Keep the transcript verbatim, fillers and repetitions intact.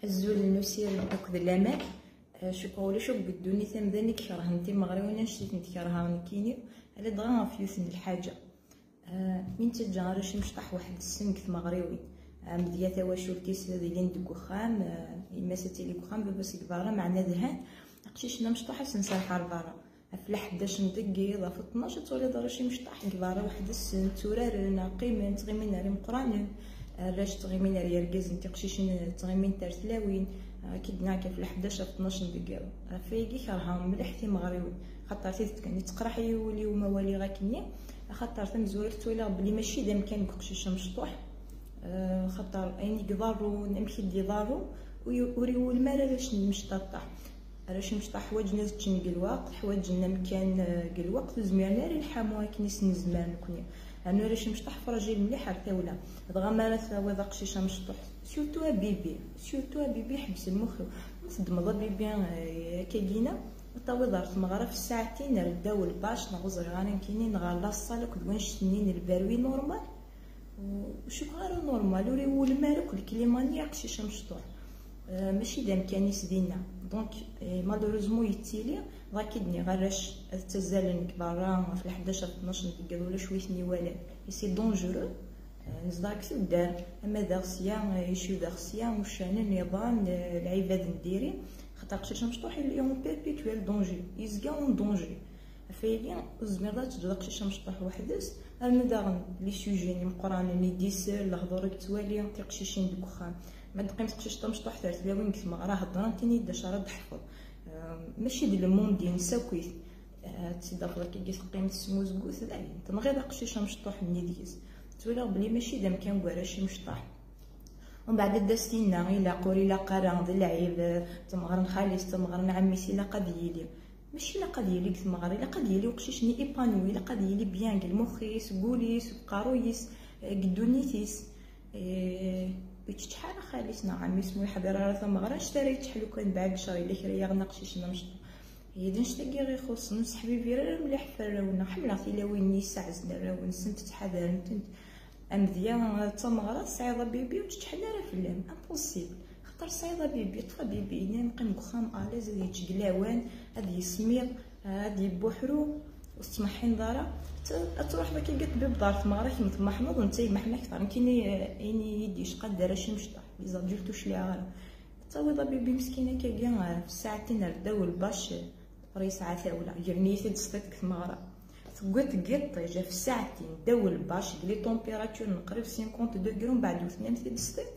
Azul n usirem akked laman. Eh, cukkeɣ ulac akk deg ddunit amdan i ikerhen timeɣriwin annect i tent-kerheɣ nekkini, ala dɣa ɣef yiwet n lḥaǧa. Eh, mi nettaǧǧa arrac imecṭaḥ weḥd-sen deg tmeɣriwin, amedya tawacult-is ad ilin deg uxxam, eh, yemma-s ad tili deg uxxam, baba-s deg berra, meɛna dhan, aqcic-nni amecṭuḥ ad s-nserreḥ ar berra. Ɣef leḥdac n deg yiḍ, ɣef tnac, ad twaliḍ arrac imecṭaḥ deg berra weḥd-sen, tturaren, qqimen, ttɣimin ar imeqqranen, arrac ttɣimin ar yergazen, tiqcicin ttɣimint ar tlawin, akka d-nniɣ ɣef leḥdac, ɣef tnac n deg yiḍ. Ɣef wayagi kerheɣ mliḥ timeɣriwin, xaṭer tidet kan, yetteqraḥ-iyi wul-iw ma waliɣ akkenni, axaṭer tamezwarut ttwaliɣ belli mačči d amkan deg uqcic amecṭuḥ, eh, xaṭer ayen i iḍerrun, amek i d-iḍerru, ur i-, ur iwulem ara arrac n yimecṭaṭ. Arrac imecṭaḥ ḥwaǧen ad ččen deg lweqt, ḥwaǧen amkan, eh, deg lweqt, ur zmiren ara i lḥamu akken i s-nezmer nekni. Rnu arrac imecṭaḥ fragile mliḥ ar tawla. Dɣa mi ara tawiḍ aqcic amecṭuḥ, surtout abibi, surtout abibi, ḥbes lmux-iw. Ma teddmeḍ abibi, eh, akkagina, ad tawiḍ ar tmeɣra f ssaɛtin ar ddaw lbac, neɣ ur ẓriɣ ara nekkini, neɣ ar laṣṣal akked wannect-nni n lberwi normal. Ur cukkeɣ ara normal, ur iwulem ara akk lklima-nni aqcic amecṭuḥ. Euh, mačči d amkan-is dinna. Donc, eh, malheureusement yettili, dɣa akka i d-nniɣ arrac ad ttazzalen deg berra ɣef leḥdac ɣef tnac n deg yiḍ, ulac wi ten-iwalan. Et c'est dangereux. Euh, nezdeɣ deg tuddar, ama d aɣ sya, eh, icudaɣ sya, uccanen, iḍan, eh, lɛibad n diri, xaṭer aqcic amecṭuḥ il est en perpétuel danger, yezga en danger. Ɣef wayagi, ur tezmireḍ ad teǧǧeḍ aqcic amecṭuḥ weḥd-s, arnu daɣen les sujets imeqqranen i d-isel, lehdur i yettwali, tiqcicin deg uxxam. Ma d-teqqim teqcict tamecṭuḥt ar tlawin deg tmeɣra, heddrent, ini-d acu ara d-teḥfeḍ. Euh, mačči d le monde-ines akkit. Euh, ad tt-id-tafeḍ akkagi teqqim tesmuzgut, dayen, tenɣiḍ aqcic amecṭuḥ-nni deg-s. Ttwaliɣ belli mačči d amkan n warrac imecṭaḥ. Umbeɛd ad d-as-tinna ilaq ur ilaq ara, d lɛib, d tameɣra n xali-s, d tameɣra n ɛemmi-s, ilaq ad yili. Mačči ilaq ad yili deg tmeɣra, ilaq ad yili uqcic-nni épanoui, ilaq ad yili bien deg lmux-is, deg wul-is, deg uqerruy-is, deg ddunit-is. Eh, ur yetteččeḥ ara xali-s neɣ ɛemmi-s, ma ur yeḥḍir ara tameɣra, annect ara yetteḥlu kan, mbeɛd ccṛeɛ, yella kra yaɣen aqcic-nni amecṭuḥ. Ihi d annect-agi i ɣ-ixuṣṣen, ur sseḥbibir ara mliḥ ɣef warraw-nneɣ. Ḥemmleɣ tilawin-nni yesseɛzen arraw-nsent, ttḥadaren-tent. Amedya d tameɣra, tesɛiḍ abibi ur ttettḥen ara fell-am, impossible. Xaṭer tesɛiḍ abibi, ṭṭef abibi-inem, qqim deg uxxam à l'aise, ad yečč deg lawan, ad yesmiḍ, ad yebbuḥru, ur tettmeḥḥineḍ ara. T-, ad truḥeḍ akka deg ṭṭbib ɣer tmeɣra, kemm temmeḥneḍ, netta yemmeḥna akteṛ. Nekkini, eh, ayen i yi-d-yecqa d arrac imecṭaḥ, les adultes ur cliɛeɣ ara. Ad tawiḍ abibi meskin akkagi, eh, f ssaɛtin ar ddaw lbac, eh, ur yesɛa tawla, gren-iyi-t-id s tiṭ deg tmeɣra. Tewwiḍ deg yiṭij ɣef ssaɛtin, ddaw lbac, deg les températures n qrib cinquante degrés, mbeɛd ur tennam-t-id s tiṭ.